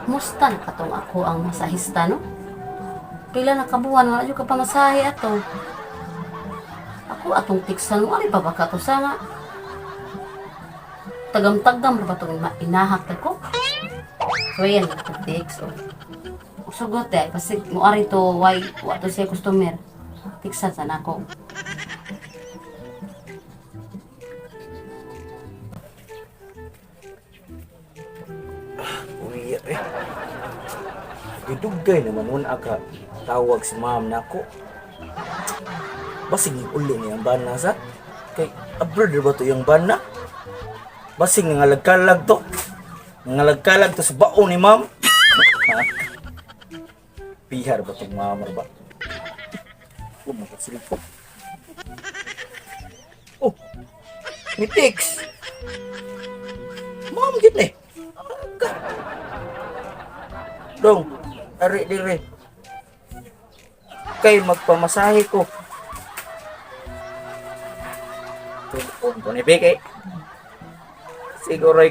Musta na katong ako ang masahista, no? Pila na kabuan, wala jud ka pamasahe ato. Ako atong tiksan mo, ari pa ba ka to sana? Tagam-tagam ra ba itong inahak ta ko? So yan, tiks. Oh. Sugot eh, kasi mo ari to, why, wa to siya customer. Tiksan sana ako. Uy, eh. Gidugay naman nun aka tawag si ma'am nako. Basing yung ulo niyang bana sa. Kay abroad ba to yung bana? Basing nangalagkalag to. Nangalagkalag to sa baon ni ma'am. Ha? Pihar ba tong ma'am ba? Oh, makasilip ko. Oh, ni Tix. Ma'am, gid ni. Aga. Dong, ari dire. Kay magpamasahe ko. Tuon ko ni Beke. Siguro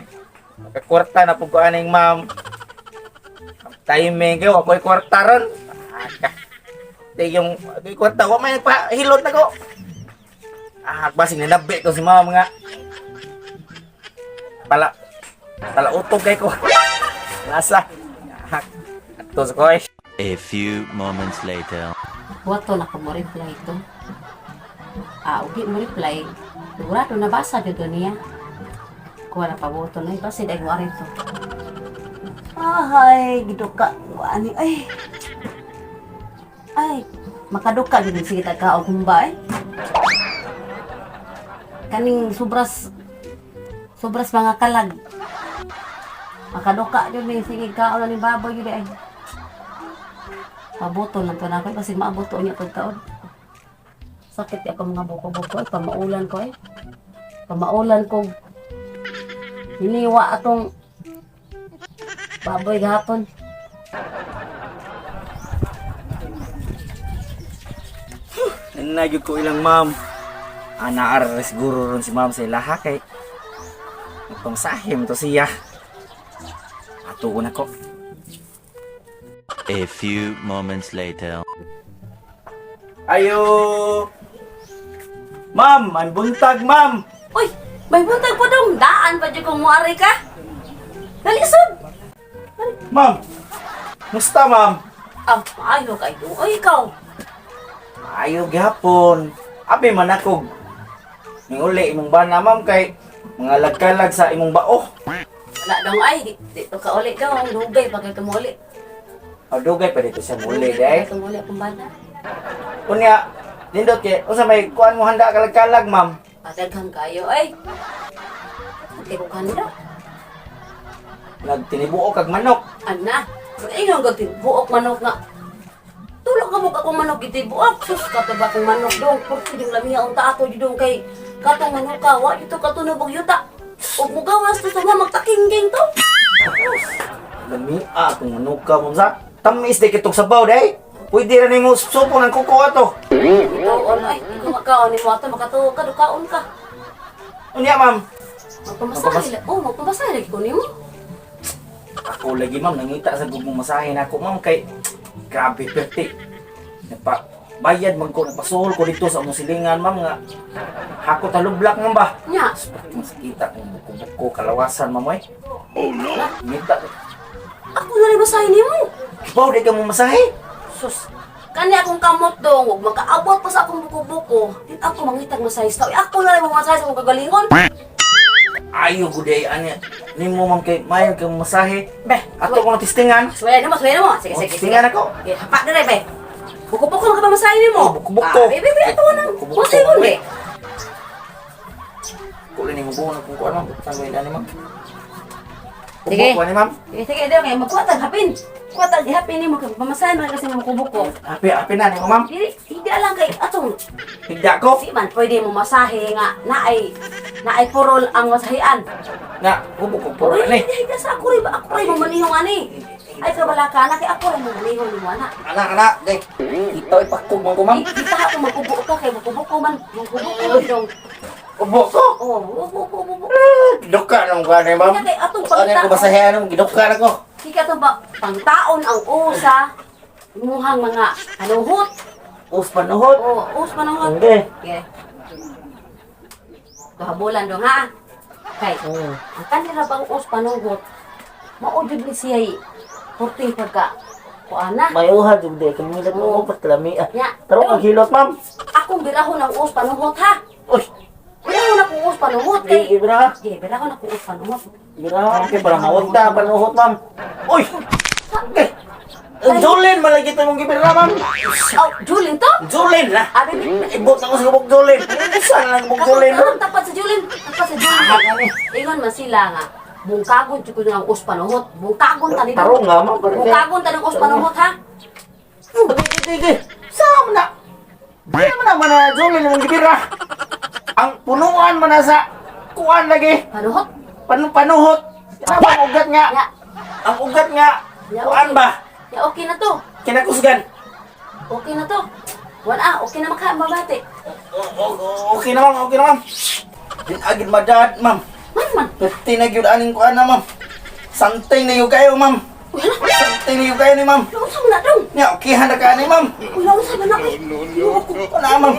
makakwarta na po ko aning ma'am. Ang timing kayo, ako'y kwarta ron. Aga. Di yung ako'y kwarta, wa may nagpahilot na ko. Ah, basing ninabi ko si ma'am nga. Pala, pala utog kay ko. Nasa. Ah, ato sa koy. A few moments later. Wato na ko mo reply to. Ah, ugi mo reply. Sigurado nabasa jud to niya. Kuha na paboto na basi dahil mo to. Ay, giduka. Ani ay. Ay, makaduka jud sige ta ka og humba eh. Kaning sobras sobras mga kalag. Makaduka jud ni sige kaon na ni baboy jud ay. Paboto lang to na ako kasi maabot to niya pagkaon. Sakit di ako mga buko-buko ay pamaulan ko eh. Pamaulan ko. Hiniwa atong baboy gahapon. Nagyod ko ilang ma'am. Anaar ra siguro ron si ma'am sa ilaha kay nagpamasahe mo to siya. Ato ko na ko. A few moments later. Ayo! Ma'am, ang buntag ma'am. Uy, may buntag po dong. Daan pa dyan kung muari ka. Dalisod. Ma'am. Musta ma'am? Ah, maayo kayo. Ay, ikaw. Ayo gihapon. Abi man ako. Ning imong bana ma'am kay mga lagkalag sa imong bao. Wala dong ay. Dito ka uli ka. Ang dugay pa kayo tumuli. Adugay pa dito sa muli day. Tumuli akong bana. Unya, nindot kay unsa may kuan mo handa kalagkalag ma'am? Padaghan kayo ay. Hindi ko handa. Nagtinibuo kag manok. Ana, ingon ka buok manok nga. Tulog ka mo akong manok gitibuok. Sus ka ba akong manok dong. Purti yung lamiya unta ato dong kay katong manok ka wa dito katunog og yuta. Ug mugawas to sa mga magtakingging to. Sus. Lamia akong manok ka ma'am sa. Tamis day kitog sabaw day. Pwede ra nimo supo ng kuko ato. Tuon ay ikaw makaon nimo ato makatuo ka dukaon ka. Unya ma'am. Magpamasahe. Oh, magpamasahe lagi ko nimo. Ako lagi ma'am nangita sa gugmong masahe nako ma'am kay grabe perti. Napa bayad man ko napasuhol ko dito sa among silingan ma'am nga hakot halublak ma'am ba. Nya, Perti masakita kung buko-buko kalawasan ma'am oy. Oh no. Ngita. ako na rin masahe nimo. Kibaw di ka mo masahe. Sus. Kani akong kamot dong, ug makaabot pa sa akong buko-buko. Di ako mangitag masahe sa tao. Ako na rin masahe sa akong kagalingon. Ayo gud ay ani nimo ma'am kay mayo kang masahe. Be, Ato ko nang testingan. Suway na mo, suway na mo. Sige, Oh, sige, sige. Testingan ako. Okay, hapa na be. Buko-buko ka ba masahe nimo? Oh, buko-buko. Ah, be, be, be, ato na. Buko-buko. Masahe mo, be. Kulo ni mo buo na kung kuan ma'am. Butang ko ani ma'am. Sige. Buko ani ma'am. Sige, sige, daw kay magkuha hapin. Kuha tag hapin nimo kay pamasahe man kasi mo buko-buko. Happy happy na nimo ma'am. Dili, hindi lang kay atong Higda ko. di man pwede mo masahe nga naay naay purol ang masahian. Nga, buko ko puro Uy, ani. hindi hindi sa ako rin ba ako rin mo manihong ani. Ay kabala ka na kay ako rin mo manihong nimo ana. Ana ana, day. Ito ipakog mo ko ma'am. Kita ako magkubuo ka kay magkubuko man, magkubuko dong. Ubo ko. Oh, buko Giduka nang kuan ni, ma'am. Kaya kay atong Ano ko basahin anong giduka na ko. Kika to ba pangtaon ang usa imuhang mga panuhot. Us panuhot. O, us panuhot. Okay. Okay. Tuhabulan dong ha. Kay, ang kanila bang us panuhot, mao jud ni siya purting pagka kuana. May uha jud di kami lang mo patlami. Ya. Tarong ang hilot, ma'am. Akong birahon ang us panuhot ha. Uy, Birahon akong us panuhot kay. di bra. Sige, birahon akong us panuhot. Bra, okay para mawagta panuhot, ma'am. Uy. Okay. Julin malagi to mong gibira, ma'am. Oh, Julin to? Julin na. Abi, bi. Ibot ako sa gubok Julin. Saan lang gubok Julin? Katong tapat sa Julin. Tapat sa Julin. Ingon man sila nga. Bungkagon jud ko ng us panuhot. Bungkagon ta nito. Tarong nga, ma'am. Bungkagon ta ng us panuhot ha. Hindi, hindi. Saan na? Di man naman na Julin mong gibira. Ang punuan man na sa kuan lagi. Panuhot. Panuhot. Tama ang ugat nga. Ya, Ang ugat nga. Ya, Kuan okay. ba? Ya okay na to. Kinakusgan. Okay na to. Wala, okay na maka mabati. Okay na, ma'am, okay na, ma'am. Din agad madad, ma'am. Man man. 50 na gyud aning kuan na, ma'am. Santay na gyud kayo, ma'am. Uy, hala. Santay na gyud kayo ni ma'am. Naunsa man na dong? Nya, okay na ka ni ma'am. Uy, naunsa man na oy. Ginoo ko. Wala, ma'am.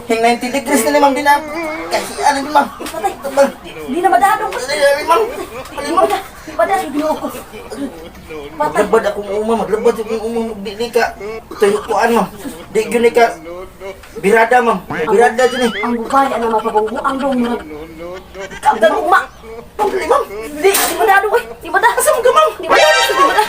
Hing 90 degrees na ni ma'am din na. Kahiyan na ni ma'am. Patay. Ma'am. Di na madadong. Dali, dali, ma'am. Di mada. Di mada sa Ginoo ko. Patay. Maglabad akong uma, maglabad akong uma, di ni ka. Tuyo kuan, ma'am. Di gyud ni ka. Birada, ma'am. Birada gyud ni. Ang babae ang mapabungguang dong murag. Kaagdan ugma. Ma'am, dali, ma'am. Di, di madadong oy. Di mada. Asa man ka, ma'am? Di madadong. Di mada.